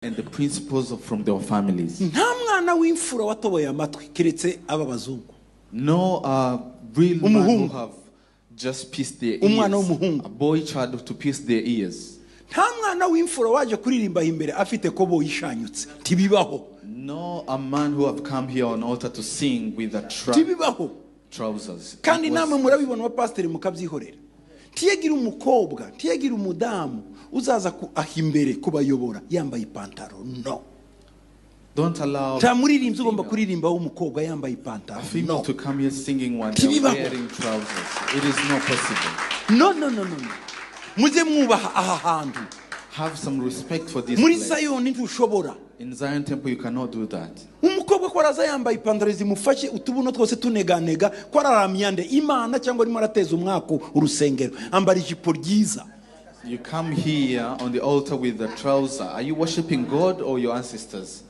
And the principles from their families. Nta mwana w'imfura watoboye amatwi keretse aba bazungu. No real man who Umuhungu. Have just pierced their Umwana ears. w'umuhungu. A boy child to pierce their ears. Nta mwana w'imfura waje kuririmba imbere afite koboyi ishanyutse, ntibibaho. No a man who have come here on altar to sing with a Ntibibaho. Trousers. Kandi It was- namwe murabibona abapasiteri mukabyihorera. Ntiyagira umukobwa, ntiyagira umudamu uzaza aha imbere kubayobora yambaye ipantaro, no. Don't allow Nta muririmbyi ugomba kuririmba w'umukobwa yambaye ipantaro, a female no. to come here singing while they're Ntibibaho. Wearing trousers. It is not possible. No, no, no, no, no. Mujye mwubaha aha hantu. Have some respect for this Muri place. Sayoni ntushobora. In Zion Temple, you cannot do that. Umukobwa ko araza yambaye ipantaro zimufashe, utubuno twose tuneganega, ko araramya nde? Imana cyangwa arimo arateza umwaku urusengero? Ambara ijipo ryiza. You come here on the altar with the trouser. Are you worshiping God or your ancestors?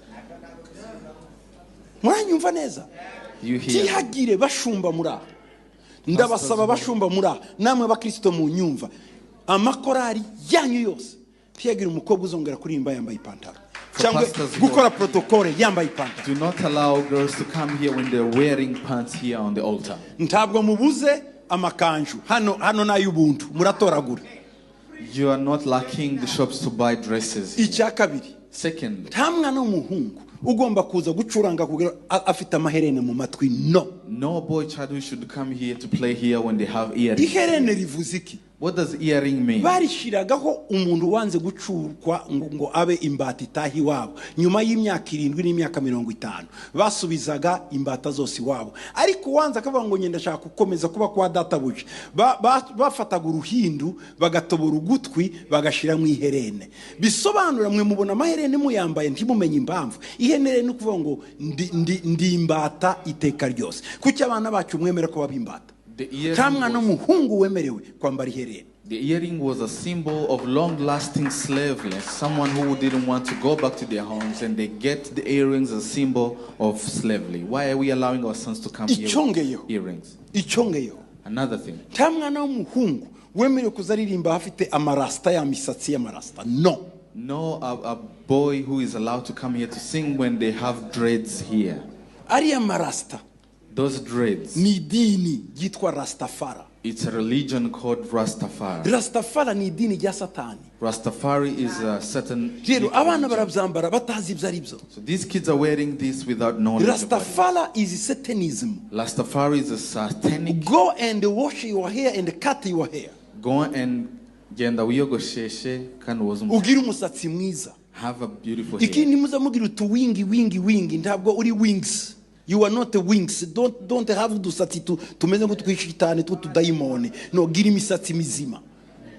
Muranyumva neza? You hear? Ntihagire bashumba muri aha, ndabasaba, bashumba muri aha namwe abakirisito mu nyumva, amakorari yanyu yose, ntihagire umukobwa uzongera kuririmba yambaye ipantaro For cyangwa pastors who gukora protokole yambaye ipantaro. Do not allow girls to come here when they're wearing pants here on the altar. Ntabwo mubuze amakanju hano, hano ni ay'ubuntu, muratoragura. You are not lacking the shops to buy dresses here. Icya kabiri, Secondly, nta mwana w'umuhungu ugomba kuza gucuranga kugira afite amaherene mu matwi, no. no boy child who should come here to play here when they have earrings. Iherene rivuze iki? What does earring mean? Barishyiragaho umuntu wanze gucurwa ngo abe imbata itaha iwabo. Nyuma y'imyaka 70 n'imyaka 50 basubizaga imbata zose iwabo, ariko uwanze akavuga ngo ngenda ndashaka gukomeza kuba kwa databuja, bafataga uruhindu bagatobora ugutwi bagashyiramo iherene. Bisobanura, mwe mubona amaherene muyambaye ntimumenye impamvu. Iherene ni ukuvuga ngo ndi imbata iteka ryose. Kuki abana bacu mwemera ko baba imbata? The earring Nta mwana was- w'umuhungu wemerewe kwambara iherena. The earring was a symbol of long-lasting slavery, someone who didn't want to go back to their homes, and they get the earrings as a symbol of slavery. Why are we allowing our sons to come here Icyongeyeho. With earrings? Icyongeyeho, Another thing, nta mwana w'umuhungu wemerewe kuza aririmba afite amarasita, ya misatsi y'amarasita, no. No a boy who is allowed to come here to sing when they have dreads here. Ariya marasita Those dreads, ni idini ryitwa Rastafara. It's a religion called Rastafari. Rastafara ni idini rya Satani. Rastafari is a certain Rero abana religion. Barabyambara batazi ibyo ari byo. So these kids are wearing this without knowledge of what it is. Rastafara is satanism. Rastafari is a satanic. Go and wash your hair and cut your hair. Go and genda wiyogosheshe kandi woze umusatsi. Ugire umusatsi mwiza. Have a beautiful hair. Ikindi, muza mugira utu wingi wingi wingi, ntabwo uri wings, you are not a wings. Don't have udusatsi tumeze nk'utwishitani tw'utudayimoni, no. Gira imisatsi mizima.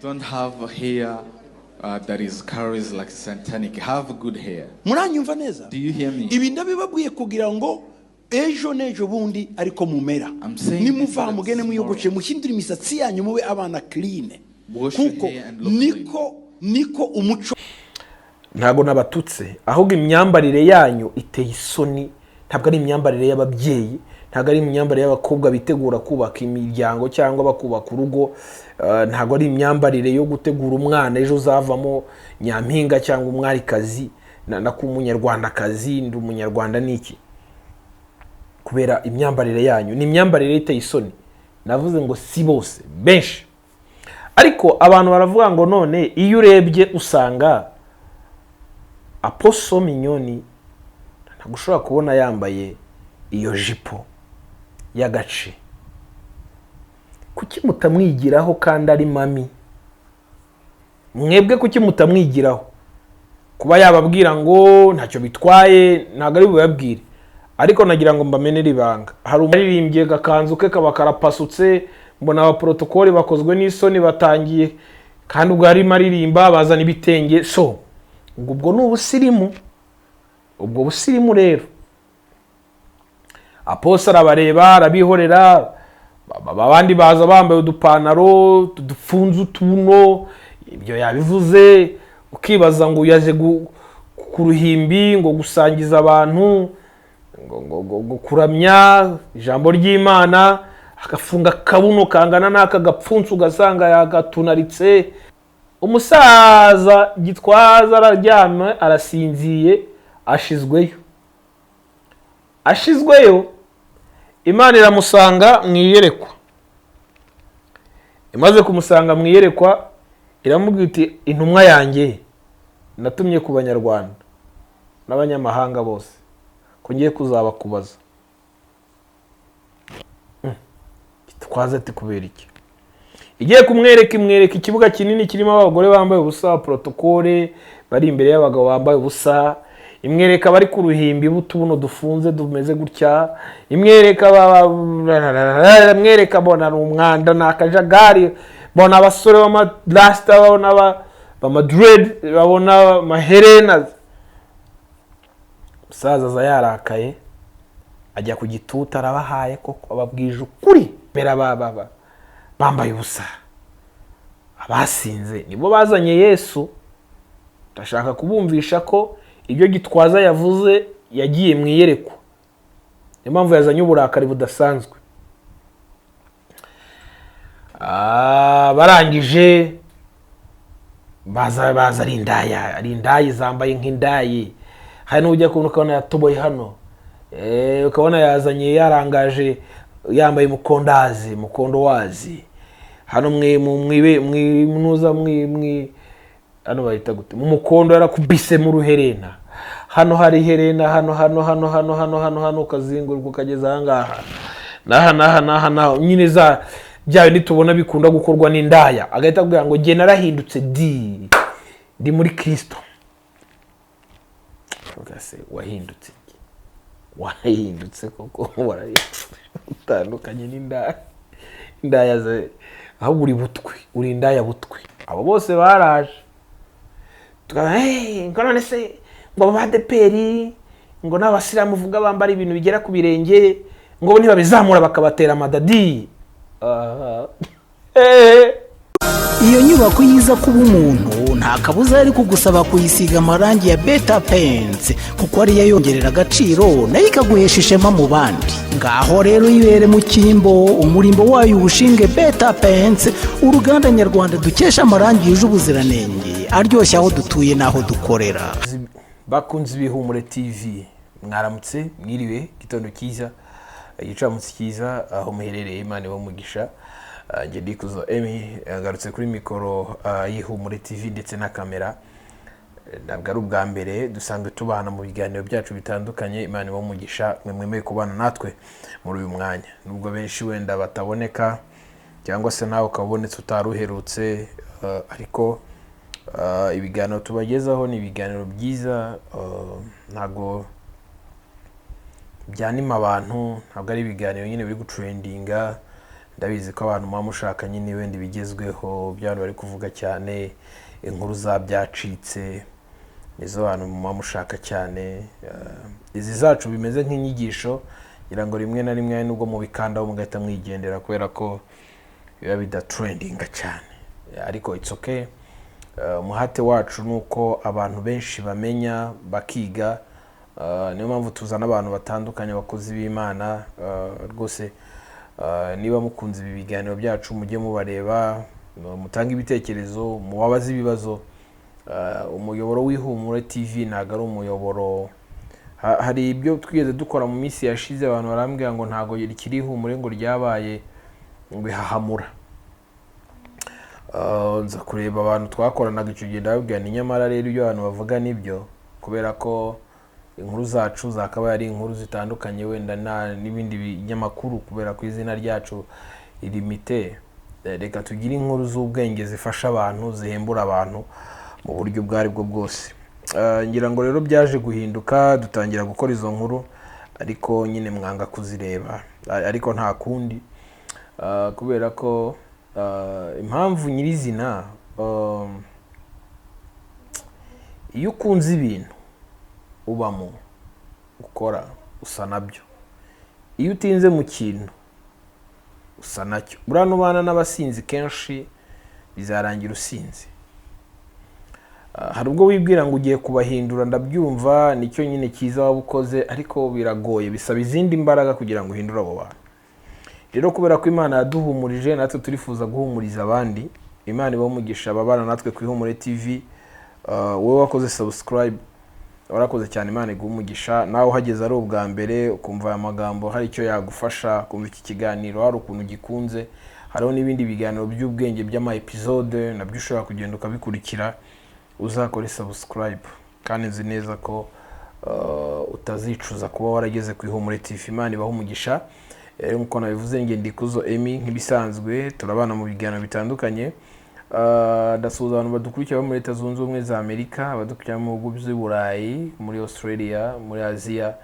Don't have a hair that is carries like satanic. Have good hair. Muranyumva neza? Do you hear me? Ibi ndabibabwiye kugira ngo ejo n'ejo bundi ariko mumera. I'm saying Nimuva this so that mugende mwiyogoshe, tomorrow- muhindure imisatsi yanyu, mube abana clean. Wash your Kuko hair and look clean. niko umuco. Ntabwo nabatutse, ahubwo imyambarire yanyu iteye isoni. Ntabwo ari imyambarire y'ababyeyi, ntabwo ari imyambarire y'abakobwa bitegura kubaka imiryango cyangwa bakubaka urugo. Ntabwo ari imyambarire yo gutegura umwana ejo uzavamo nyampinga cyangwa umwarikazi na ku munyarwandakazi. Ndi umunyarwanda ni iki? Kubera imyambarire yanyu ni imyambarire iteye isoni. Navuze ngo si bose, benshi, ariko abantu baravuga ngo none iyo urebye usanga Apostle Mignonne ntabwo ushobora kubona yambaye iyo jipo y'agace. Kuki mutamwigiraho kandi ari mami mwebwe? Kuki mutamwigiraho? Kuba yababwira ngo ntacyo bitwaye, ntabwo ari bubabwire, ariko nagira ngo mbamenere ibanga. Hari umuririmbyi agakanzu ke kaba karapasutse, mbona abaporotokoli bakozwe n'isoni batangiye, kandi ubwo yarimo aririmba bazana ibitenge. So ngo ubwo ni ubusirimu, ubwo busirimu rero Apostle arabareba arabihorera. Abandi baza bambaye udupantaro dufunze utuno, ibyo yabivuze, ukibaza ngo yaje ku ruhimbi ngo gusangiza abantu ngo kuramya ijambo ry'Imana, agafunga akabuno kangana n'aka gapfunsi, ugasanga yagatunaritse. Umusaza Gitwaza araryama, arasinziye, ashizweyo. Ashizweyo, Imana iramusanga mu iyerekwa. Imaze kumusanga mu iyerekwa, iramubwira iti: "Intumwa yanjye natumye ku Banyarwanda n'abanyamahanga bose ko ngiye kuzabakubaza." Gitwaza ati: "Kubera iki?" Igiye kumwereka, imwereka ikibuga kinini kirimo abagore bambaye ubusa, protocole bari imbere y'abagabo bambaye ubusa. Imwereka abari ku ruhimbi butubuno dufunze dumeze gutya, imwereka imwereka bona ni umwanda, ni akajagari, bona abasore b'amarasita, babona b'amadread, babona amaherena. Umusaza aza yarakaye, ajya ku gituta, arabahaye koko, ababwije ukuri mbere bambaye ubusa, abasinze nibo bazanye Yesu. Ndashaka kubumvisha ko ibyo Gitwaza yavuze yagiye mu iyerekwa, niyo mpamvu yazanye uburakari budasanzwe. Barangije baza ari indaya zambaye nk'indayi. Hari n'ujya kubona ukabona yatoboye hano, ukabona yazanye, yarangaje, yambaye mukondazi, mukondo wazi hano mwe mu mwibe mwinuza mwi mwi hano bahita gute, mu mukondo yarakubise mu ruherena. Hano hari iherena, hano, hano, hano, hano, hano, hano, hano, ukazenguruka ukageza aha ngaha n'aha n'aha n'aha n'aha, nyine za bya bindi tubona bikunda gukorwa n'indaya. Agahita akubwira ngo: "Jye narahindutse, di ndi muri Kirisito." Uvuga se wahindutse iki? Wahindutse koko, warahindutse, utandukanye n'indaya, indaya ze, ahubwo uri butwi, uri indaya butwi. Abo bose baraje tukaba: "Hey, ngo none se ngo abo badeperi, ngo n'abasilamu uvuga bambara ibintu bigera ku birenge, ngo bo ntibabizamura bakabatera amadadi?" Aha. Iyo nyubako yiza kuba umuntu, nta kabuza yari kugusaba kuyisiga amarangi ya Beta Paints, kuko ariyo yongerera agaciro, nayo ikaguhesha ishema mu bandi. Ngaho rero yibere mu cyimbo, umurimbo wayo uwushinge Beta Paints, uruganda nyarwanda dukesha amarangi yuje ubuziranenge, aryoshye aho dutuye n'aho dukorera. Bakunze Ibihumure TV, mwaramutse, mwiriwe, igitondo cyiza, igicamunsi cyiza aho muherereye. Imana ibahe umugisha. Njye Ndikuzo Emi, yagarutse kuri mikoro y'Ihumure TV ndetse na kamera. Ntabwo ari ubwa mbere, dusanzwe tubana mu biganiro byacu bitandukanye. Imana ibahe umugisha mwe mwemeye kubana natwe muri uyu mwanya, nubwo benshi wenda bataboneka, cyangwa se nawe ukaba ubonetse utari uherutse, ariko ibiganiro tubagezaho ni ibiganiro byiza, ntabwo byanima abantu, ntabwo ari ibiganiro nyine biri gutrendinga. Ndabizi ko abantu muba mushaka nyine wenda ibigezweho by'abantu bari kuvuga cyane, inkuru za byacitse nizo abantu muba mushaka cyane. Izi zacu bimeze nk'inyigisho, ngira ngo rimwe na rimwe hari nubwo mubikandaho mugahita mwigendera, kubera ko biba bidatrendinga cyane, ariko it's okay. Umuhate wacu ni uko abantu benshi bamenya, bakiga. Niyo mpamvu tuzana abantu batandukanye, abakozi b'Imana. Rwose niba mukunze ibi biganiro byacu, mujye mubareba, mutange ibitekerezo, mubabaze ibibazo. Umuyoboro w'Ihumure TV ntabwo ari umuyoboro. Hari ibyo twigeze dukora mu minsi yashize, abantu barambwira ngo ntabwo rikiri Ihumure, ngo ryabaye ngo ihahamura. Nza kureba abantu twakoranaga icyo gihe, ndababwira ni nyamara rero ibyo abantu bavuga nibyo, kubera ko inkuru zacu zakabaye ari inkuru zitandukanye wenda n'ibindi binyamakuru, kubera ko izina ryacu rimite. Reka tugire inkuru z'ubwenge, zifasha abantu, zihembura abantu mu buryo ubwo ari bwo bwose. Ngira ngo rero byaje guhinduka, dutangira gukora izo nkuru, ariko nyine mwanga kuzireba. Ariko nta kundi, kubera ko impamvu nyirizina, iyo ukunze ibintu ubamo, ukora, usa nabyo. Iyo utinze mu kintu, usa nacyo. Buriya nubana n'abasinzi kenshi, bizarangira usinze. Hari ubwo wibwira ngo ugiye kubahindura, ndabyumva, nicyo nyine cyiza waba ukoze, ariko biragoye, bisaba izindi mbaraga kugira ngo uhindure abo bantu. Rero kubera ko Imana yaduhumurije, natwe turifuza guhumuriza abandi. Imana ibahe umugisha ababana natwe ku Ihumure TV. Wowe wakoze subscribe, warakoze cyane, Imana iguhe umugisha. Nawe uhageze ari ubwa mbere, ukumva aya magambo hari icyo yagufasha, kumva iki kiganiro hari ukuntu gikunze, hariho n'ibindi biganiro by'ubwenge by'ama episode, nabyo ushobora kugenda ukabikurikira. Uzakore subscribe kandi nzi neza ko utazicuza kuba warageze ku Ihumure TV. Imana ibahe umugisha. Nk'uko nabivuze, njye Ndikuzo Emmy, nk'ibisanzwe turabana mu biganiro bitandukanye. Ndasuhuza abantu badukurikira bo muri Leta Zunze Ubumwe za Amerika, abadukurikira mu bihugu by'i Burayi, muri Australia, muri Aziya,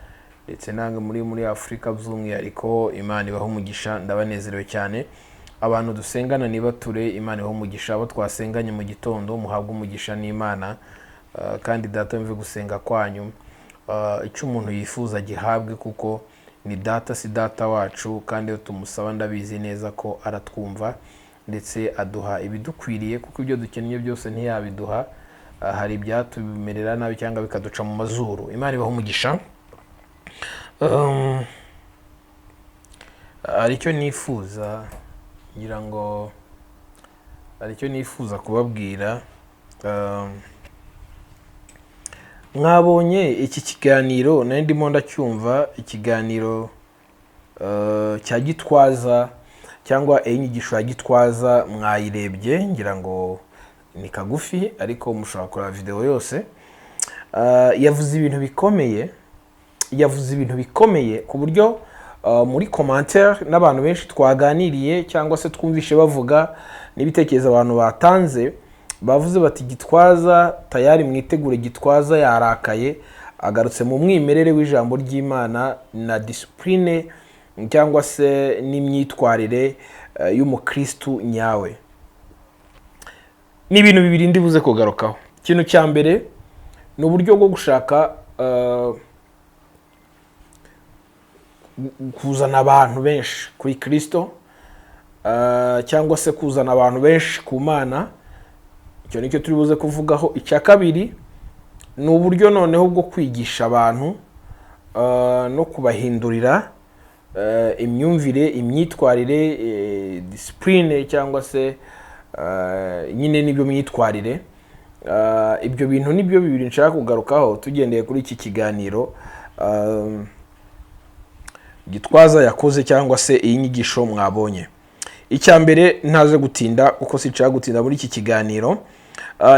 ndetse namwe muri Afurika by'umwihariko. Imana ibahe umugisha, ndabanezerewe cyane. Abantu dusengana nibature, Imana ibahe umugisha. Abo twasenganye mu gitondo, muhabwe umugisha n'Imana. Kandi Data yumve gusenga kwanyu. Icyo umuntu yifuza gihabwe, kuko ni Data, si data wacu, kandi iyo tumusaba ndabizi neza ko aratwumva, ndetse aduha ibidukwiriye, kuko ibyo dukennye byose ntiyabiduha. Hari ibyatumerera nabi cyangwa bikaduca mu mazuru. Imana ibahe umugisha. Hari icyo nifuza, ngira ngo hari icyo nifuza kubabwira. Mwabonye iki kiganiro, nari ndimo ndacyumva, ikiganiro cya Gitwaza cyangwa inyigisho ya Gitwaza. Mwayirebye, ngira ngo ni kagufi, ariko mushobora kureba videwo yose. Yavuze ibintu bikomeye, yavuze ibintu bikomeye ku buryo muri commentaire n'abantu benshi twaganiriye cyangwa se twumvishe bavuga n'ibitekerezo abantu batanze, bavuze bati: "Gitwaza tayari, mwitegure, Gitwaza yarakaye, agarutse mu mwimerere w'ijambo ry'Imana na discipline cyangwa se n'imyitwarire y'umukristu nyawe." Ni ibintu bibiri ndi buze kugarukaho. Ikintu cya mbere ni uburyo bwo gushaka kuzana abantu benshi kuri Kirisito, cyangwa se kuzana abantu benshi ku Mana. Icyo nicyo turi buze kuvugaho. Icya kabiri ni uburyo noneho bwo kwigisha abantu no kubahindurira imyumvire, imyitwarire, discipline cyangwa se nyine n'ibyo myitwarire. Ibyo bintu nibyo bibiri nshaka kugarukaho tugendeye kuri iki kiganiro Gitwaza yakoze cyangwa se iyi nyigisho mwabonye. Icya mbere, ntaze gutinda kuko sinshaka gutinda muri iki kiganiro,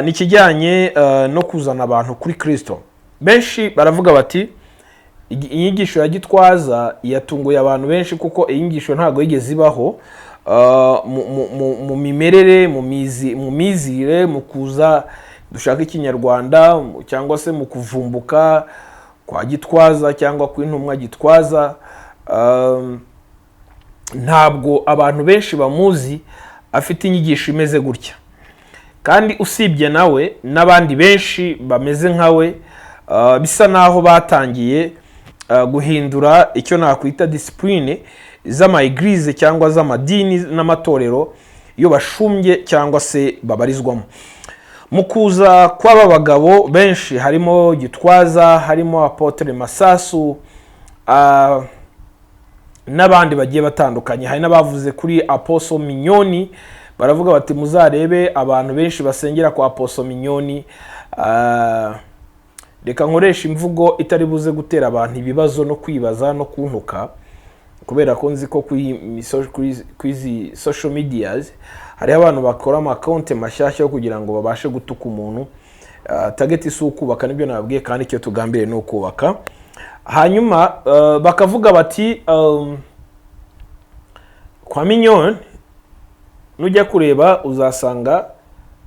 ni ikijyanye no kuzana abantu kuri Kirisito. Benshi baravuga bati inyigisho ya Gitwaza yatunguye abantu benshi, kuko iyi nyigisho ntabwo yigeze ibaho mu mimerere, mu mizire, mu kuza dushaka ikinyarwanda, cyangwa se mu kuvumbuka kwa Gitwaza cyangwa kw'intumwa Gitwaza. Ntabwo abantu benshi bamuzi afite inyigisho imeze gutya, kandi usibye nawe n'abandi benshi bameze nkawe, bisa naho batangiye guhindura icyo nakwita discipline z'ama église cyangwa z'amadini n'amatorero iyo bashumbye cyangwa se babarizwamo. Mu kuza kw'aba bagabo benshi, harimo Gitwaza, harimo Apôtre Masasu, n'abandi bagiye batandukanye, hari n'abavuze kuri Apostle Mignonne, baravuga bati: "Muzarebe abantu benshi basengera kwa Apostle Mignonne." Reka nkoresha imvugo itari buze gutera abantu ibibazo no kwibaza no kuntuka, kubera ko nzi ko kuri izi social medias hariho abantu bakora amakonti mashyashya yo kugira ngo babashe gutuka umuntu. Target si ukubaka, nibyo nababwiye, kandi icyo tugambiriye ni ukubaka. Hanyuma bakavuga bati kwa Mignonne nujya kureba uzasanga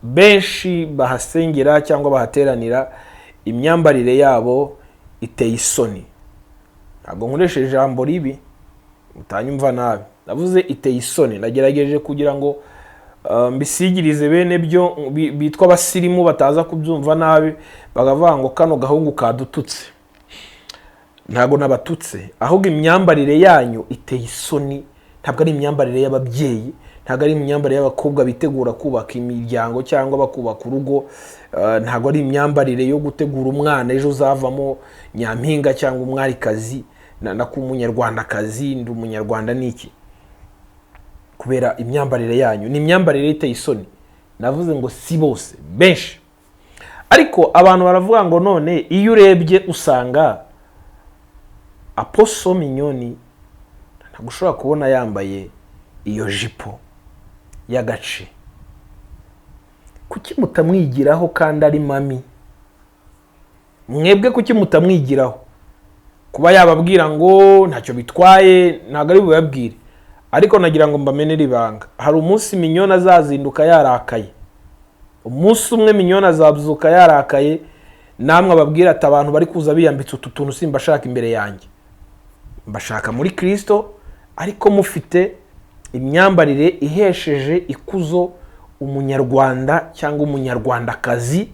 benshi bahasengera cyangwa bahateranira imyambarire yabo iteye isoni. Ntabwo nkoresheje ijambo ribi, mutanyumva nabi, navuze iteye isoni. Nagerageje kugira ngo mbisigirize bene byo bitwa abasirimu bataza kubyumva nabi bakavuga ngo kano gahungu kadututse. Ntabwo nabatutse, ahubwo imyambarire yanyu iteye isoni. Ntabwo ari imyambarire y'ababyeyi, ntabwo ari imyambarire y'abakobwa bitegura kubaka imiryango cyangwa bakubaka urugo, ntabwo ari imyambarire yo gutegura umwana ejo uzavamo nyampinga cyangwa umwarikazi na umunyarwandakazi. Ndi umunyarwanda n'iki? Kubera imyambarire yanyu ni imyambarire iteye isoni. Navuze ngo si bose, benshi. Ariko abantu baravuga ngo none iyo urebye usanga Apostle Mignonne ntabwo ushobora kubona yambaye iyo jipo y'agace. Kuki mutamwigiraho kandi ari mami mwebwe? Kuki mutamwigiraho? Kuba yababwira ngo ntacyo bitwaye, ntabwo ari bubabwire, ariko nagira ngo mbamenere ibanga. Hari umunsi Mignonne azazinduka yarakaye. Umunsi umwe Mignonne azabyuka yarakaye, namwe ababwira ati: "Abantu bari kuza biyambitse utu tuntu simbashaka imbere yanjye, mbashaka muri Kirisito, ariko mufite imyambarire ihesheje ikuzo Umunyarwanda cyangwa Umunyarwandakazi.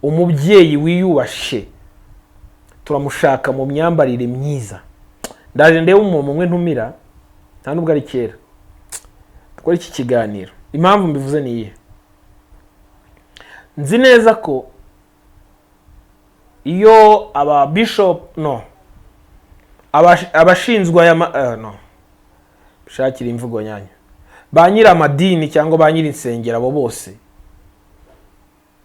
Umubyeyi wiyubashye turamushaka mu myambarire myiza." Ndaje ndebe umuntu umwe ntumira, nta nubwo ari kera dukora iki kiganiro. Impamvu mbivuze ni iyihe? Nzi neza ko iyo aba bishop no abashinzwe aya no shakira imvugo nyanyo, ba nyiri amadini cyangwa ba nyiri insengero, abo bose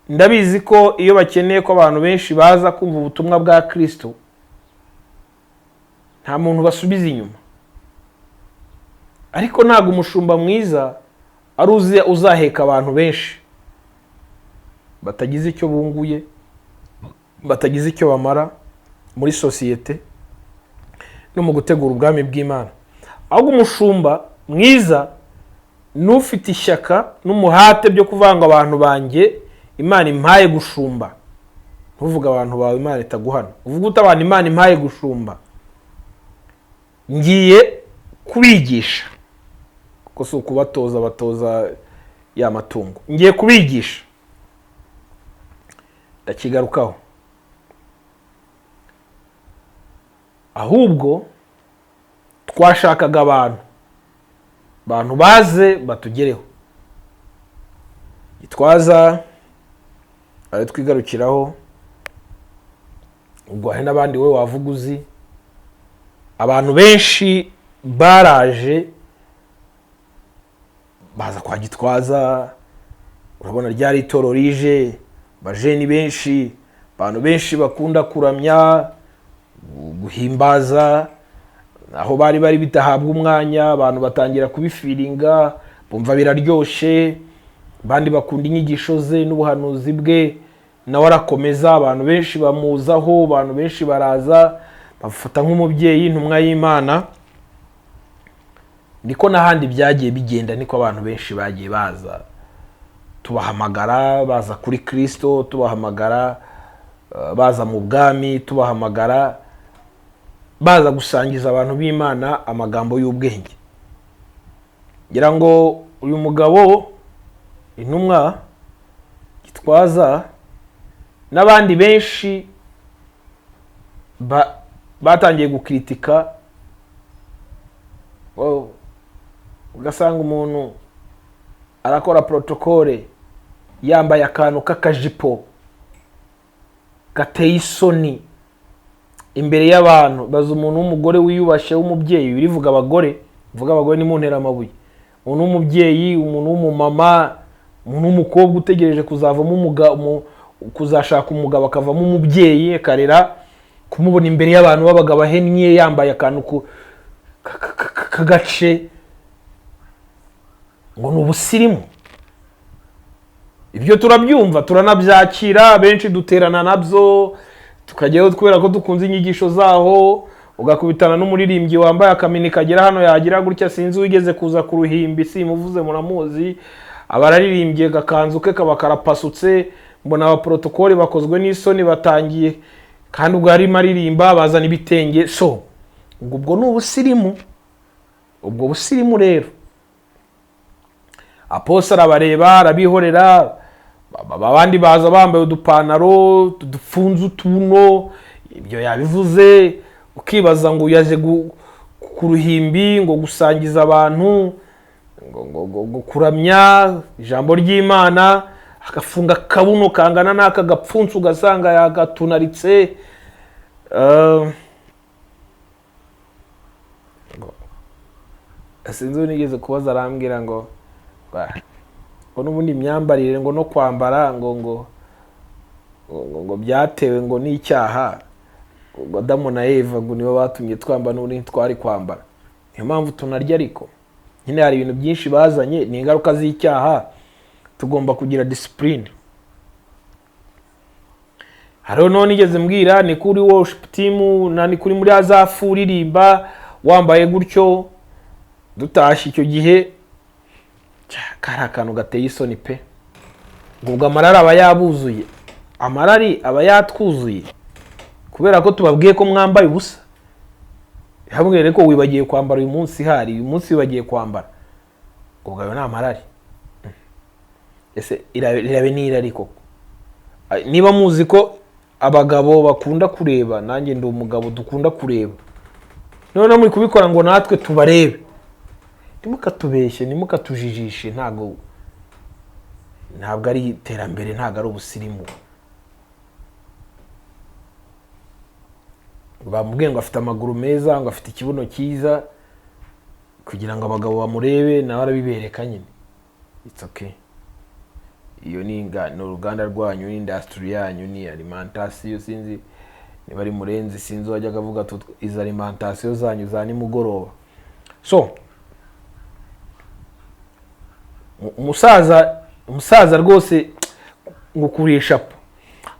ndabizi ko iyo bakeneye ko abantu benshi baza kumva ubutumwa bwa Kristo, nta muntu basubiza inyuma. Ariko ntabwo umushumba mwiza ari uzi uzaheka abantu benshi batagize icyo bunguye, batagize icyo bamara muri sosiyete no mu gutegura ubwami bw'Imana. Ahubwo umushumba mwiza n'ufite ishyaka n'umuhate byo kuvuga ngo: "Abantu banjye Imana impaye gushumba." Ntuvuge abantu bawe, Imana itaguhana. Uvuge uti: "Abantu Imana impaye gushumba, ngiye kubigisha," kuko si ukubatoza, batoza ya matungo. "Ngiye kubigisha." Ndakigarukaho. Ahubwo twashakaga abantu baze batugereho. Gitwaza ari twigarukiraho, ubwo hari n'abandi wowe wavuga uzi. Abantu benshi baraje, baza kwa Gitwaza. Urabona ryari itoro rije, bajeni benshi, abantu benshi bakunda kuramya, guhimbaza. Aho bari bari bidahabwa umwanya, abantu batangira kubifiringa, bumva biraryoshye. Abandi bakunda inyigisho ze n'ubuhanuzi bwe, nawe arakomeza, abantu benshi bamuzaho, abantu benshi baraza bafata nk'umubyeyi, intumwa y'Imana. Niko n'ahandi byagiye bigenda, niko abantu benshi bagiye baza, tubahamagara baza kuri Kirisito, tubahamagara baza mu bwami, tubahamagara baza gusangiza abantu b'Imana amagambo y'ubwenge. Ngira ngo uyu mugabo intumwa Gitwaza n'abandi benshi batangiye gukritika. Oh, ugasanga umuntu arakora protocole yambaye akantu k'akajipo gateye isoni imbere y'abantu. Baza umuntu w'umugore wiyubashye, w'umubyeyi, birivuga abagore, mvuga abagore nimuntera amabuye, umuntu w'umubyeyi, umuntu w'umumama, umuntu w'umukobwa utegereje kuzavamo kuzashaka umugabo akavamo umubyeyi akarera, kumubona imbere y'abantu b'abagabo ahennye yambaye akantu k'agace ngo ni ubusirimu. Ibyo turabyumva, turanabyakira, benshi duterana nabyo, tukajyayo kubera ko dukunze inyigisho zaho. Ugakubitana n'umuririmbyi wambaye akamini kagera hano, yagira gutya, sinzi wigeze kuza ku ruhimbi, simuvuze muramuzi, aba araririmbye, agakanzu ke kaba karapasutse. Mbona abaporotokoli bakozwe n'isoni, batangiye kandi ubwo yarimo aririmba bazana ibitenge. So ubwo ubwo ni ubusirimu. Ubwo busirimu rero apostle arabareba, arabihorera. Abandi baza bambaye udupantaro dufunze utubuno, ibyo yabivuze. Ukibaza ngo yaje ku ruhimbi ngo gusangiza abantu, ngo kuramya ijambo ry'Imana, agafunga akabuno kangana n'aka gapfunsi, ugasanga yagatunaritse. Sinzi uwo nigeze kubaza, arambwira ngo Ngo n'ubundi imyambarire ngo no kwambara ngo byatewe ngo n'icyaha, ngo Adamu na Eva ngo nibo batumye twambara, n'ubundi ntitwari kwambara, niyo mpamvu tunarya. Ariko nyine hari ibintu byinshi bazanye, ni ingaruka z'icyaha, tugomba kugira discipline. Hariho none nigeze mbwira ni kuri worship team na ni kuri muri Azafu uririmba wambaye gutyo, dutashye icyo gihe. Kari akantu gateye isoni pe. Ngo ubwo amarari aba yabuzuye, amarari aba yatwuzuye kubera ko tubabwiye ko mwambaye ubusa. Hamwe ko wibagiye kwambara uyu munsi, hari uyu munsi wibagiye kwambara, ubwo ayo ni amarari. Ese irabe ni irari koko? Niba muzi ko abagabo bakunda kureba, nanjye ndi umugabo, dukunda kureba, noneho muri kubikora ngo natwe tubarebe, ntimukatubeshye, ntimukatujijishe. Ntabwo ari iterambere, ntabwo ari ubusirimu. Bamubwiye ngo afite amaguru meza, ngo afite ikibuno cyiza, kugira ngo abagabo bamurebe, nawe arabibereka nyine. It's okay. Iyo ni ni uruganda rwanyu, ni industry yanyu, ni alimentation. Sinzi niba ari Murenzi, sinzi wajyaga avuga ati izi alimentation zanyu za nimugoroba. So umusaza rwose ngo kurisha po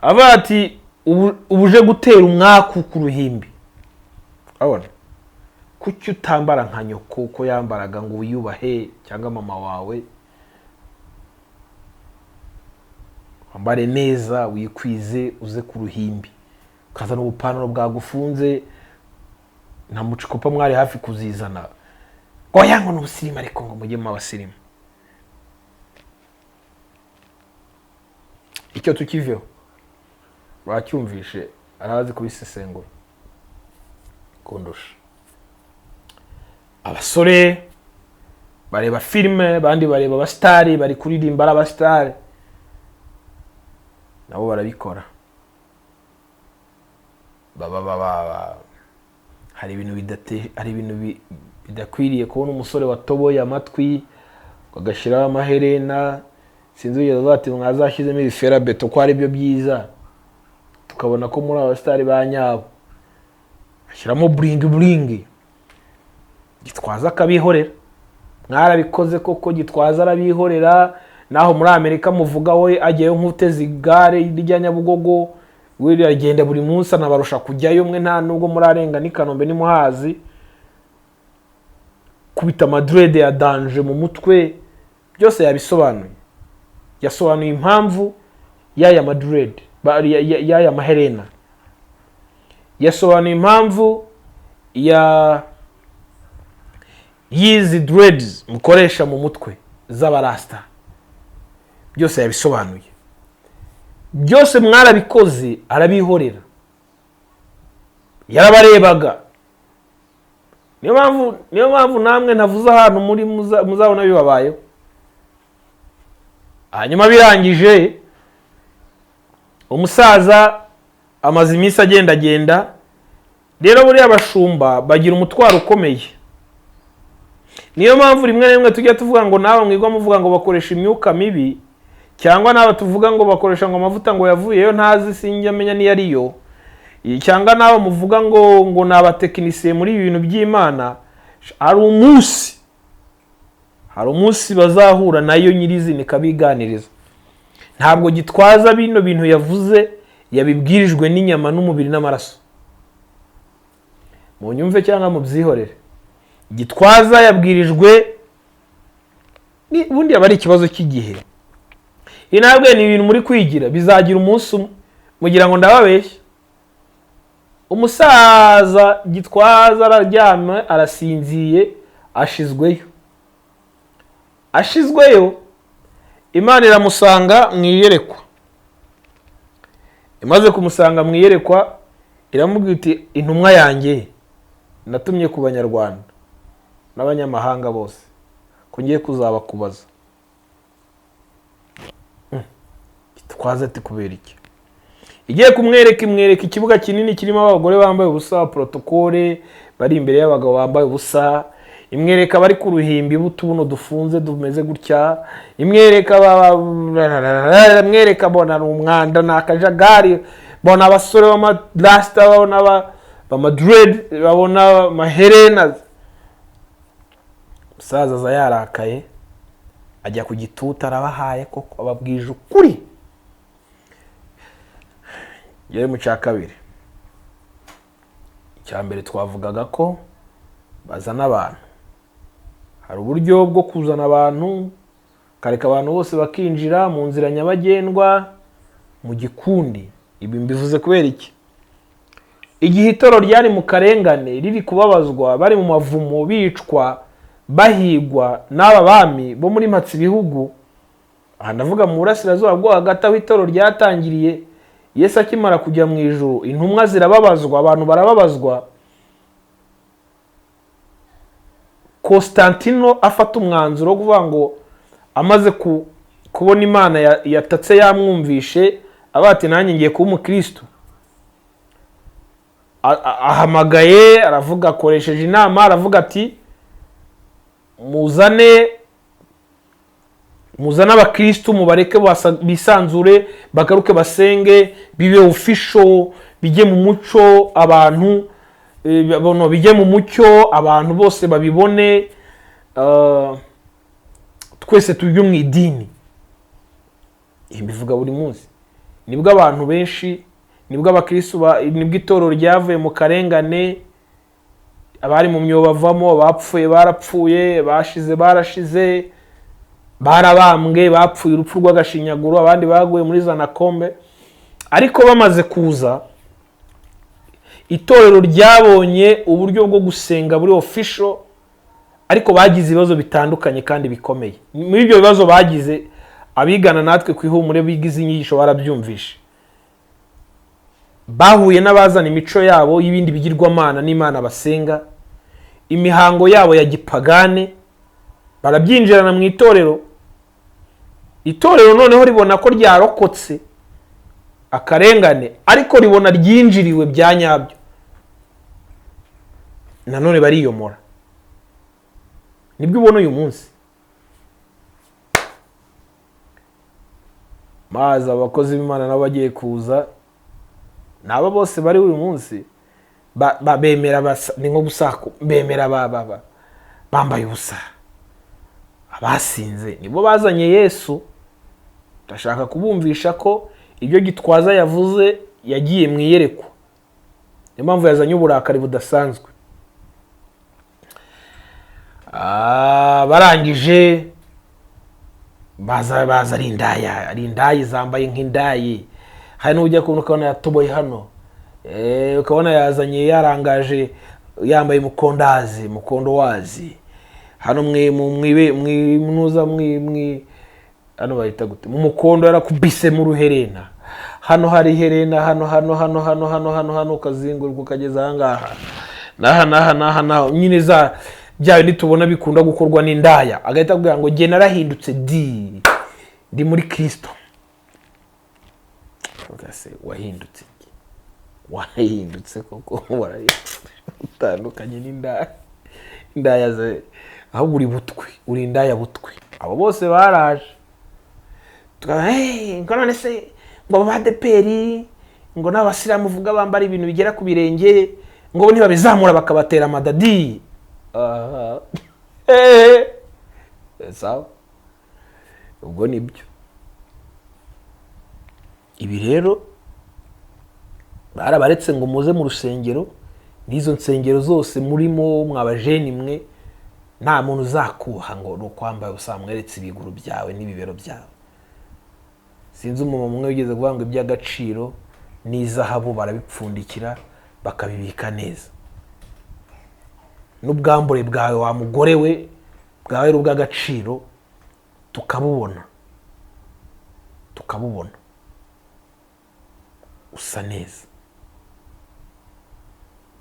avuga ati ubu uje gutera umwaku ku ruhimbi. Urabona kuki utambara nka nyoko uko yambaraga ngo wiyubahe, cyangwa mama wawe? Wambare neza, wikwize, uze ku ruhimbi, ukazana ubupantaro bwagufunze na mucikopa mwari hafi kuzizana. Oya, ngo ni ubusirimu, ariko ngo mujye mu abasirimu. Icyo tukiveho, bacyumvishe, arazi kubisesengura kundusha. Abasore bareba filime, abandi bareba abasitari bari kuririmba, ari abasitari nabo barabikora. Baba baba hari ibintu bidate, hari ibintu bidakwiriye kubona umusore watoboye amatwi agashyiraho amaherena. Sinzi wigeze avuga ati mwazashyizemo ibiferabeto ko ari byo byiza, tukabona ko muri abasitari ba nyabo. Ashyiramo bling bling, Gitwaza akabihorera. Mwarabikoze koko, Gitwaza arabihorera. Naho muri Amerika muvuga we agiyeyo nk'uteze igare rya Nyabugogo, we riragenda buri munsi, anabarusha kujyayo mwe, nta nubwo murarenga n'i Kanombe n'imuhazi. Kubita amadrede ya danger mu mutwe, byose yabisobanuye. Yasobanuye impamvu y'aya madrede, y'aya maherena, yasobanuye impamvu ya y'izi dreads mukoresha mu mutwe z'abarasta, byose yabisobanuye. Byose mwarabikoze, arabihorera, yarabarebaga. Niyo mpamvu namwe ntavuze ahantu muri muzabona bibabayeho. Hanyuma birangije, umusaza amaze iminsi agendagenda. Rero buriya abashumba bagira umutwaro ukomeye. Niyo mpamvu rimwe na rimwe tujya tuvuga ngo nawe mwigwa muvuga ngo bakoresha imyuka mibi, cyangwa nawe tuvuga ngo bakoresha ngo amavuta ngo yavuyeyo ntazi, sinjya amenya niyo ariyo, cyangwa nawe muvuga ngo ni abatekinisiye muri ibi bintu by'Imana. Hari umunsi bazahura nayo nyirizina ikabiganiriza. Ntabwo Gitwaza bino bintu yavuze yabibwirijwe n'inyama n'umubiri n'amaraso. Mu nyumve cyangwa mubyihorere, Gitwaza yabwirijwe ubundi aba ari ikibazo cy'igihe. Iyi ntabwo ni ibintu muri kwigira, bizagira umunsi umwe mugira ngo ndababeshya. Umusaza Gitwaza araryama, arasinziye, ashizweyo, ashizweyo, Imana iramusanga mu iyerekwa. Imaze kumusanga mu iyerekwa, iramubwira iti: "Intumwa yanjye natumye ku Banyarwanda n'abanyamahanga bose, ko ngiye kuzabakubaza." Gitwaza ati: "Kubera iki?" Igiye kumwereka, imwereka ikibuga kinini kirimo abagore bambaye ubusa, protokole bari imbere y'abagabo bambaye ubusa. Imwereka abari ku ruhimbi b'utubuno dufunze dumeze gutya, imwereka imwereka bona ni umwanda, ni akajagari, bona abasore b'amarasita, babona b'amadredi, babona amaherena. Umusaza aza yarakaye, ajya ku gituta, arabahaye koko, ababwije ukuri. Yari mu cya kabiri. Icya mbere twavugaga ko bazana abantu, hari uburyo bwo kuzana abantu, ukareka abantu bose bakinjira mu nzira nyabagendwa mu gikundi. Ibi mbivuze kubera iki? Igihe itorero ryari mu karengane, riri kubabazwa, bari mu mavumo, bicwa, bahigwa n'aba bami bo muri mpatsibihugu, aha ndavuga mu burasirazuba bwo hagati aho itorero ryatangiriye. Yesu akimara kujya mu ijuru, intumwa zirababazwa, abantu barababazwa. Constantino afata umwanzuro wo kuvuga ngo amaze kubona Imana yatatse yamwumvishe, aba ati nanjye ngiye kuba umukristo. Ahamagaye aravuga, akoresheje inama, aravuga ati muzane abakristo, mubareke bisanzure, bagaruke basenge, bibe official, bijye mu muco, abantu bijye mu mucyo, abantu bose babibone, twese tujye mu idini. Ibi mbivuga buri munsi. Nibwo abantu benshi, nibwo abakristo, nibwo itorero ryavuye mu karengane, abari mu myobo bavamo, bapfuye barapfuye, bashize barashize, barabambwe, bapfuye urupfu rw'agashinyaguro, abandi baguye muri zanakombe. Ariko bamaze kuza, itorero ryabonye uburyo bwo gusenga buri official, ariko bagize ibibazo bitandukanye kandi bikomeye. Muri ibyo bibazo bagize, abigana natwe ku ihumure bigize inyigisho barabyumvishe, bahuye n'abazana imico yabo y'ibindi bigirwamana n'Imana basenga, imihango yabo ya gipagane, barabyinjirana mu itorero. Itorero noneho ribona ko ryarokotse akarengane, ariko ribona ryinjiriwe bya nyabyo, nanone bariyomora. Nibwo ubona uyu munsi maze abakozi b'Imana nabo bagiye kuza, nabo bose bari uyu munsi bemera, ni nko gusako, bemera bambaye ubusa, abasinze nibo bazanye Yesu. Ndashaka kubumvisha ko ibyo Gitwaza yavuze yagiye mu iyerekwa, niyo mpamvu yazanye uburakari budasanzwe. Barangije baza ari indaya, ari indaya zambaye nk'indayi. Hari n'ujya kubona ukabona yatoboye hano, ukabona yazanye yarangaje, yambaye mukondazi, mukondo wazi hano mwinuza mwi hano bahita gute, mu mukondo yarakubise mu ruherena, hano hari herena, hano hano hano hano hano hano hano, ukazinguruka ukageza aha ngaha n'aha n'aha n'aha n'aha, nyine za bya bindi tubona bikunda gukorwa n'indaya. Agahita akubwira ngo jye narahindutse, ndi muri Kristo. Ugase wahindutse, wahindutse koko, utandukanye n'indaya, indaya ze ahubwo uri butwi, uri indaya butwi. Abo bose baraje, ngo none se ngo aba ADEPR ngo n'abasilamu uvuga bambara ibintu bigera ku birenge, ngo ntibabizamura bakabatera amadadi. Sawa, ubwo nibyo. Ibi rero barabaretse ngo muze mu rusengero, n'izo nsengero zose murimo mwabajeni mwe, nta muntu uzakuha ngo ni ukwambaye ubusa, mweretse ibiguru byawe n'ibibero byawe. Sinzi umumama umwe wigeze kuvuga ngo iby'agaciro n'izahabu barabipfundikira bakabibika neza, n'ubwambure bwawe wa mugore we bwawe ari ubw'agaciro, tukabubona, tukabubona usa neza.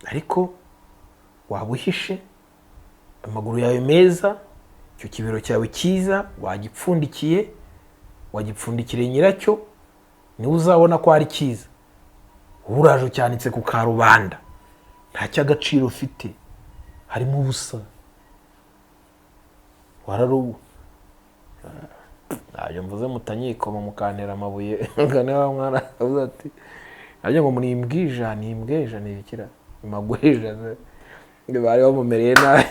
Ariko waba uhishe amaguru yawe meza, icyo kibero cyawe cyiza wagipfundikiye, wagipfundikire nyiracyo, niwe uzabona ko ari cyiza. Uraje ucyanitse ku karubanda, nta cy'agaciro ufite, harimo ubusa. Wararubu ntabyo mvuze, mutanyikoma mukantera amabuye. Niba mwana avuze ati nabyo ngo ni imbwija, ni imbweja, ni ibikira imagweja, bari bamumereye nabi,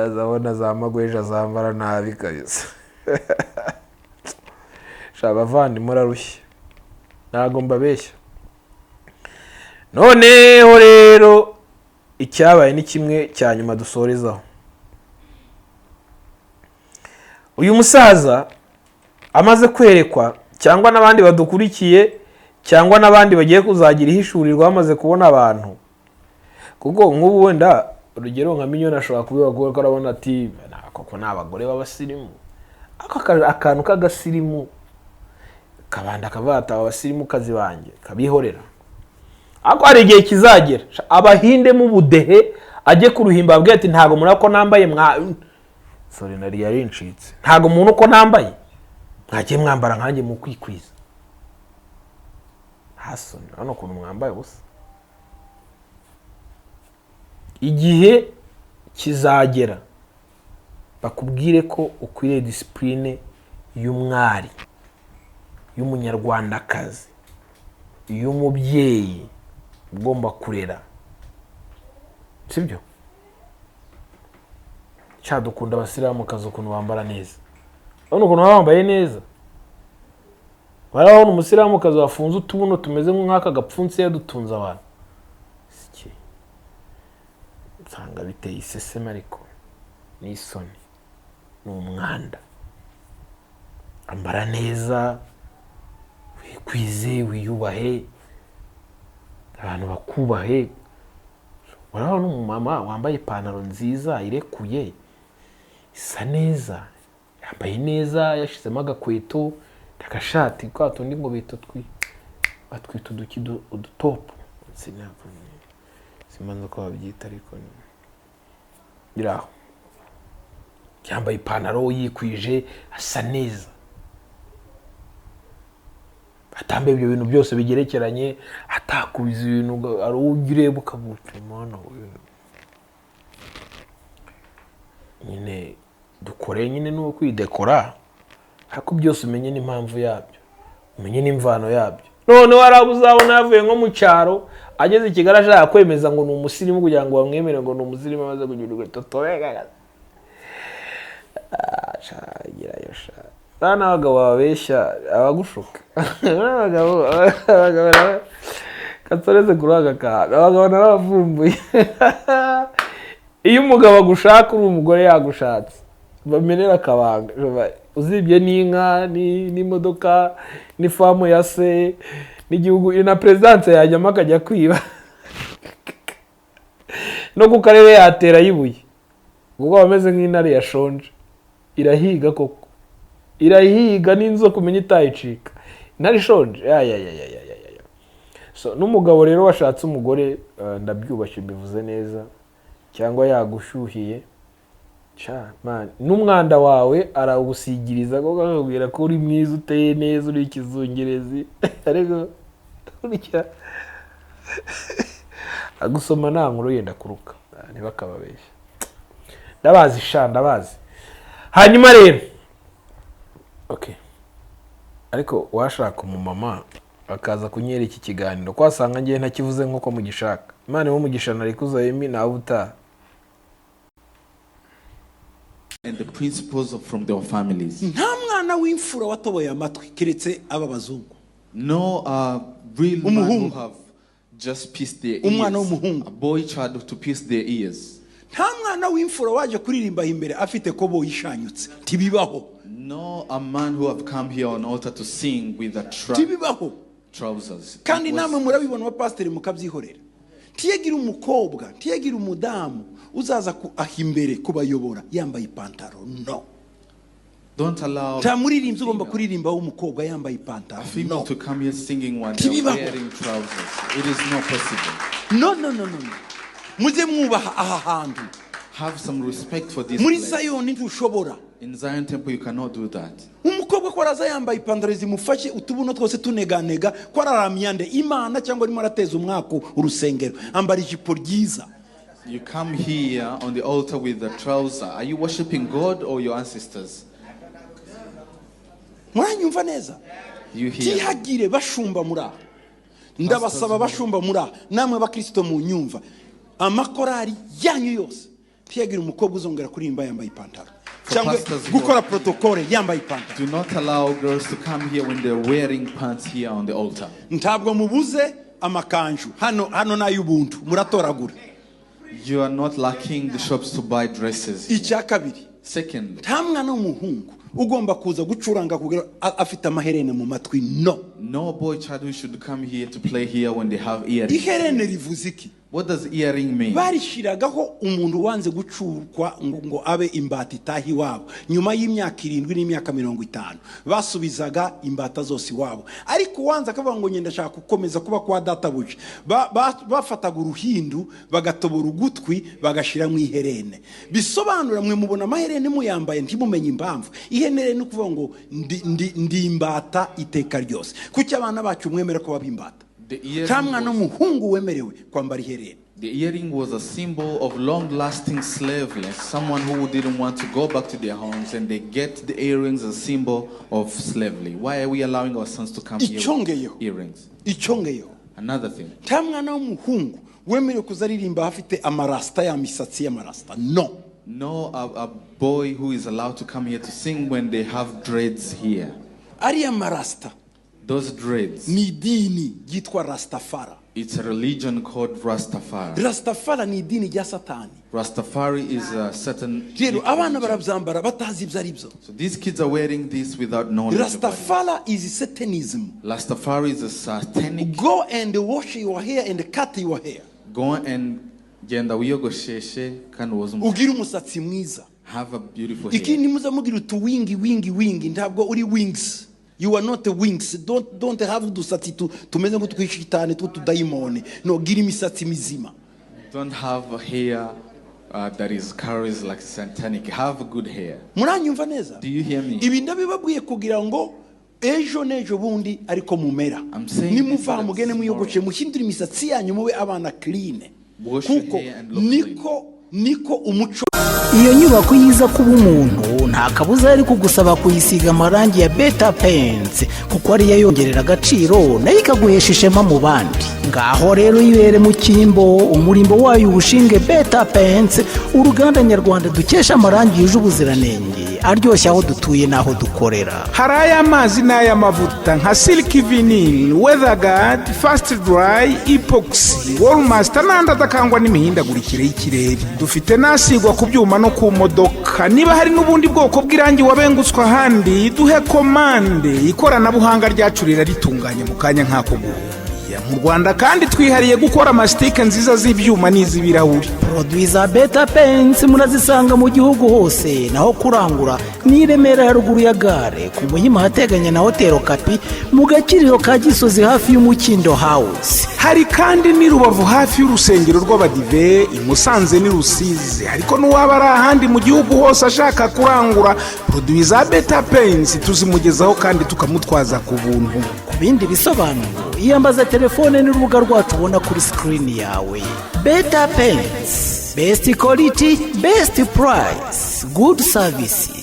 azabona za magweja zambara nabi kabisa. Sha abavandimwe, murarushye, ntabwo mbabeshya. Noneho rero icyabaye ni kimwe cya nyuma dusorezaho. Uyu musaza amaze kwerekwa, cyangwa n'abandi badukurikiye, cyangwa n'abandi bagiye kuzagira ihishurirwa bamaze kubona abantu, kuko nk'ubu wenda urugero nka Minyoni ashobora kubiba, ko arabona ati koko ni abagore b'abasirimu, ako akantu k'agasirimu kabanda akavata abasirimukazi banjye kabihorera. Ariko hari igihe kizagera abahinde mu budehe ajye ku ruhimbi ababwire ati ntabwo muri ko nambaye mwa sorry, nari yarincitse, ntabwo umuntu uko nambaye mwagiye mwambara nkanjye mu kwikwiza hasoni, urabona ukuntu mwambaye ubusa. Igihe kizagera bakubwire ko ukwiriye discipline y'umwari, y'umunyarwandakazi, y'umubyeyi ugomba kurera, sibyo? Cya dukunda abasilamukazi ukuntu bambara neza, urabona ukuntu baba bambaye neza. Barabona umusilamukazi wafunze utubuno tumeze nk'aka gapfunsi yadutunze abantu. Siki nsanga biteye iseseme, ariko n'isoni, ni umwanda. Ambara neza, wikwize, wiyubahe, abantu bakubahe. Urabona umumama wambaye ipantaro nziza irekuye isa neza, yambaye neza, yashyizemo agakweto, agashati kwa tundi ngo bita batwita uduki, udutopu, simanza uko babyita, ariko biri aho. Yambaye ipantaro yikwije, asa neza, atambaye ibyo bintu byose bigerekeranye, atakubiza ibintu ari ujya ureba ukavuga Mana we. Nyine dukore nyine ni ukwidekora, ariko byose umenye n'impamvu yabyo, umenye n'imvano yabyo. Noneho hari abo uzabona yavuye nko mu cyaro ageze i Kigali ashaka kwemeza ngo ni umusirimu, kugira ngo bamwemere ngo ni umusirimu, amaze kugira urukweto tobega. Gerayo sha. Bariya ni abagabo babeshya abagushuka. Abagabo katoreze kuri aka kantu, abagabo narabavumbuye. Iyo umugabo agushaka uri umugore yagushatse, bamenera akabanga, uzibye n'inka n'imodoka n'ifamu ya se n'igihugu na perezidanse yajyamo akajya kwiba, no ku karere yatera yibuye, kuko aba ameze nk'intare yashonje, irahiga koko, irahiga n'inzoka umenya itayicika, intare ishonje ya ya ya ya ya ya ya. So n'umugabo rero washatse umugore, ndabyubashye mbivuze neza, cyangwa yagushyuhiye cha man, n'umwanda wawe arawusigiriza, kuko akakubwira ko uri mwiza, uteye neza, uri ikizungerezi, ariko burya agusoma nta nkuru yenda kuruka, ntibakababeshye. Ndabazi sha, ndabazi. Hanyuma rero okay, ariko washaka umumama akaza kunyera iki kiganiro, ko wasanga ngiye ntakivuze nk'uko mugishaka. Imana imuhe umugisha, narikuza Emmy, nawe utaha. And the principles from their families. Nta mwana w'imfura watoboye amatwi keretse aba bazungu. No real man who Umuhungu. have just pierced their Umwana ears. w'umuhungu. A boy child to pierce their ears. Nta mwana w'imfura waje kuririmba imbere afite koboyi ishanyutse, ntibibaho. No a man who have come here on altar to sing with a Ntibibaho. trousers. Kandi It was- namwe murabibona abapasiteri mukabyihorera. Ntiyagira umukobwa, ntiyagira umudamu uzaza aha imbere kubayobora yambaye ipantaro, no. Don't allow Nta muririmbyi ugomba kuririmba w'umukobwa yambaye ipantaro, a female no. to come here singing when they are Ntibibaho. wearing trousers. It is not possible. No, no, no, no, no. Mujye mwubaha aha hantu. Have some respect for this Muri place. Sayoni ntushobora. In Zion Temple, you cannot do that. Umukobwa ko araza yambaye ipantaro zimufashe, utubuno twose tuneganega, ko araramya nde? Imana cyangwa arimo arateza umwaku urusengero? Ambara ijipo ryiza. You come here on the altar with the trouser. Are you worshiping God or your ancestors? Muranyumva neza? You hear? Ntihagire bashumba muri aha, ndabasaba, bashumba muri aha namwe abakirisito mu nyumva, amakorari yanyu yose, ntihagire umukobwa uzongera kuririmba yambaye ipantaro cyangwa pastors who gukora protocole yambaye ipantaro. Do not allow girls to come here when they're wearing pants here on the altar. Ntabwo mubuze amakanju hano, hano ni ay'ubuntu, muratoragura. You are not lacking the shops to buy dresses here. Icya kabiri, Secondly, nta mwana w'umuhungu ugomba kuza gucuranga kugira afite amaherene mu matwi, no. no boy child who should come here to play here when they have earrings. Iherene rivuze iki? What does earring mean? Barishyiragaho umuntu wanze gucurwa ngo abe imbata itaha iwabo. Nyuma y'imyaka 70 n'imyaka 50 basubizaga imbata zose iwabo, ariko uwanze akavuga ngo ngenda ndashaka gukomeza kuba kwa databuja, bafataga uruhindu bagatobora ugutwi bagashyiramo iherene. Bisobanura, mwe mubona amaherene muyambaye ntimumenye impamvu. Iherene ni ukuvuga ngo ndi imbata iteka ryose. Kuki abana bacu mwemera ko baba imbata? The earring Nta mwana was- w'umuhungu wemerewe kwambara iherena. The earring was a symbol of long lasting slavery, someone who didn't want to go back to their homes, and they get the earrings as a symbol of slavery. Why are we allowing our sons to come here Icyongeyeho. With earrings? Icyongeyeho, Another thing, nta mwana w'umuhungu wemerewe kuza aririmba afite amarasita, ya misatsi y'amarasita, no. No a boy who is allowed to come here to sing when they have dreads here. Ariya marasita Those dreads, ni idini ryitwa Rastafara. It's a religion called Rastafari. Rastafara ni idini rya Satani. Rastafari is a certain Rero abana religion. barabyambara batazi ibyo ari byo. So these kids are wearing this without knowledge of what it is. Rastafara is Satanism. Rastafari is a satanic. Go and wash your hair and cut your hair. Go and genda wiyogosheshe kandi woze umusatsi. Ugire umusatsi mwiza. Have a beautiful hair. Ikindi, muza mugira utu wingi wingi wingi, ntabwo uri wings, you are not a wings. Don't have udusatsi tumeze nk'utwishitani tw'utudayimoni, no. Gira imisatsi mizima. Don't have a hair that is carries like satanic. Have good hair. Muranyumva neza? Do you hear me? Ibi ndabibabwiye kugira ngo ejo n'ejo bundi ariko mumera. I'm saying Nimuva this so that mugende mwiyogoshe, tomorrow- muhindure imisatsi yanyu, mube abana clean. Wash your Kuko hair and look clean. niko umuco. Iyo nyubako yiza kuba umuntu, nta kabuza yari kugusaba kuyisiga amarangi ya Beta Paints, kuko ariyo yongerera agaciro nayo ikaguhesha ishema mu bandi. Ngaho rero yibere mu cyimbo, umurimbo wayo uwushinge Beta Paints, uruganda nyarwanda dukesha amarangi yuje ubuziranenge, aryoshye aho dutuye n'aho dukorera. Hari ay'amazi n'ay'amavuta nka silk vinyl, weatherguard, fast dry, epoxy, wallmaster n'andi adakangwa n'imihindagurikire y'ikirere. Dufite n'asigwa ku byuma no ku modoka. Niba hari n'ubundi bwoko bw'irangi wabengutswe ahandi, duhe komande, ikoranabuhanga ryacu riraritunganya mu kanya nk'ako guhumbya. Mu Rwanda kandi twihariye gukora amasitike nziza z'ibyuma n'iz'ibirahuri. Produits za Beta Paints murazisanga mu gihugu hose. Naho kurangura ni i Remera haruguru ya gare, ku Muhima ahateganye na Hoteli Kapi, mu Gakiriro ka Gisozi hafi y'Umukindo House. Hari kandi n'i Rubavu hafi y'urusengero rw'Abadive, i Musanze n'i Rusizi. Ariko n'uwaba ari ahandi mu gihugu hose ashaka kurangura produits za Beta Paints, tuzimugezaho kandi tukamutwaza ku buntu. Ku bindi bisobanuro, iyambaza telefone n'urubuga rwacu ubona kuri sikirini yawe. Beta Paints, best quality, best price, good service.